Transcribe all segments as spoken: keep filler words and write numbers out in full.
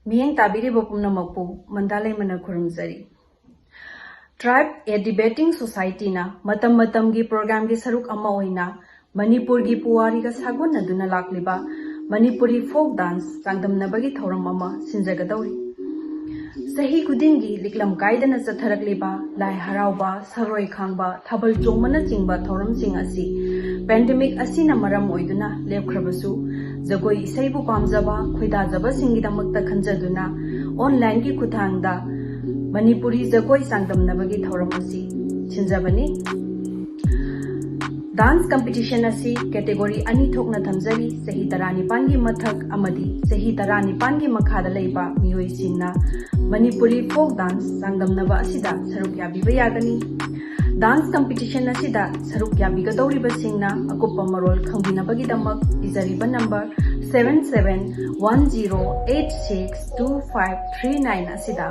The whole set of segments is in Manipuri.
ꯃꯤꯠꯌꯦꯡ ꯇꯥꯕꯤꯔꯤꯕ ꯄꯨꯝꯅꯃꯛꯄꯨ ꯃꯟꯗꯥ ꯂꯩꯃꯅ ꯈꯨꯔꯨꯝꯖꯔꯤ꯫ Tribe, a Debating Societyꯅ ꯃꯇꯝ ꯃꯇꯝꯒꯤ programꯒꯤ ꯁꯔꯨꯛ ꯑꯃ ꯑꯣꯏꯅ ꯃꯅꯤꯄꯨꯔꯒꯤ ꯄꯨꯋꯥꯔꯤꯒ ꯁꯥꯒꯣꯟꯅꯗꯨꯅ ꯂꯥꯛꯂꯤꯕ ꯃꯅꯤꯄꯨꯔꯤ folk dance ꯆꯥꯡꯗꯝꯅꯕꯒꯤ ꯊꯧꯔꯝ ꯑꯃ ꯁꯤꯟꯖꯒꯗꯧꯔꯤ꯫ ꯆꯍꯤ ꯈꯨꯗꯤꯡꯒꯤ ꯂꯤꯛꯂꯝ ꯀꯥꯏꯗꯅ ꯆꯠꯊꯔꯛꯂꯤꯕ ꯂꯥꯏ ꯍꯔꯥꯎꯕ, ꯁꯔꯣꯏ ꯈꯥꯡꯕ, ꯊꯥꯕꯜ ꯆꯣꯡꯕꯅꯆꯤꯡꯕ ꯊꯧꯔꯝꯁꯤꯡ ꯑꯁꯤ pandemic ꯑꯁꯤꯅ ꯃꯔꯝ ꯑꯣꯏꯗꯨꯅ ꯂꯦꯞꯈ꯭ꯔꯕꯁꯨ, ꯖꯒꯣꯏ ꯏꯁꯩꯕꯨ ꯄꯥꯝꯖꯕ ꯈꯣꯏꯗꯥꯖꯕꯁꯤꯡꯒꯤꯗꯃꯛꯇ ꯈꯟꯖꯗꯨꯅ onlineꯒꯤ ꯈꯨꯠꯊꯥꯡꯗ ꯃꯅꯤꯄꯨꯔꯤ ꯖꯒꯣꯏ ꯆꯥꯡꯗꯝꯅꯕꯒꯤ ꯊꯧꯔꯝ ꯑꯁꯤ ꯁꯤꯟꯖꯕꯅꯤ꯫ Dance competition ꯑꯁꯤ category ꯑꯅꯤ ꯊꯣꯛꯅ ꯊꯝꯖꯔꯤ, ꯆꯍꯤ ꯇꯔꯥꯅꯤꯄꯥꯟꯒꯤ ꯃꯊꯛ ꯑꯃꯗꯤ ꯆꯍꯤ ꯇꯔꯥꯅꯤꯄꯥꯟꯒꯤ ꯃꯈꯥꯗ ꯂꯩꯕ ꯃꯤꯑꯣꯏꯁꯤꯡꯅ ꯃꯅꯤꯄꯨꯔꯤ folk dance ꯆꯥꯡꯗꯝꯅꯕ ꯑꯁꯤꯗ ꯁꯔꯨꯛ ꯌꯥꯕꯤꯕ ꯌꯥꯒꯅꯤ꯫ Dance competition ꯑꯁꯤꯗ ꯁꯔꯨꯛ ꯌꯥꯕꯤꯒꯗꯧꯔꯤꯕꯁꯤꯡꯅ ꯑꯀꯨꯞꯄ ꯃꯔꯣꯜ ꯈꯪꯕꯤꯅꯕꯒꯤꯗꯃꯛ ꯄꯤꯖꯔꯤꯕ number seven seven one zero eight six two five three nine ꯑꯁꯤꯗ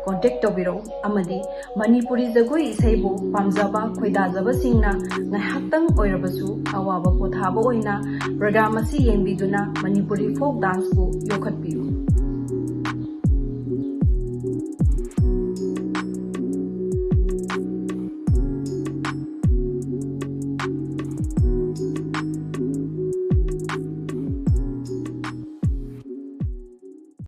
contact ꯇꯧꯕꯤꯔꯛꯎ ꯑꯃꯗꯤ ꯃꯅꯤꯄꯨꯔꯤ ꯖꯒꯣꯏ ꯏꯁꯩꯕꯨ ꯄꯥꯝꯖꯕ ꯈꯣꯏꯗꯥꯖꯕꯁꯤꯡꯅ ꯉꯥꯏꯍꯥꯛꯇꯪ ꯑꯣꯏꯔꯕꯁꯨ ꯑꯋꯥꯕ ꯄꯣꯊꯥꯕ ꯑꯣꯏꯅ program ꯑꯁꯤ ꯌꯦꯡꯕꯤꯗꯨꯅ ꯃꯅꯤꯄꯨꯔꯤ folk danceꯕꯨ ꯌꯣꯛꯈꯠꯄꯤꯌꯨ꯫